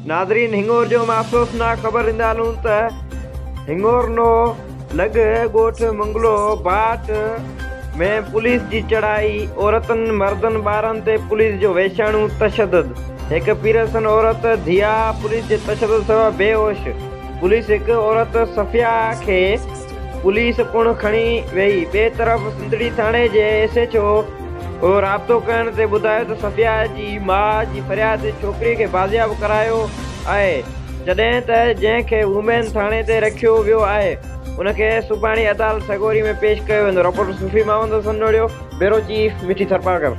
ناظرين هنڱور جو مان افسوسناڪ خبر ڏيندا هلون ته هنڱورنو لڳ ڳوٺ منگلو باٽ ۾ پوليس جي چڙهائي، عورتن، مردن، ٻارن تي پوليس جو وحشياڻو تشدد، هڪ پيرسن عورت ڌيا پوليس جي تشدد سبب بي هوش، پوليس هڪ عورت صفيه کي پوليس پڻ کڻي وئي، ٻئي طرف سنڌڙي ٿاڻي جي ايس ايڇ او رابطو ڪرڻ تي ٻڌايو ته صفيه جي ماء جي فرياد تي ڇوڪري کي بازياب ڪرايو آهي جڏهن ته جنهن کي وومين ٿاڻي تي رکيو ويو آهي ان کي سڀاڻي عدالت سڳوري ۾ پيش ڪيو ويندو، رپورٽر صوفي محمد حسن نوڙيو، بيورو چيف مٺي ٿرپارڪر.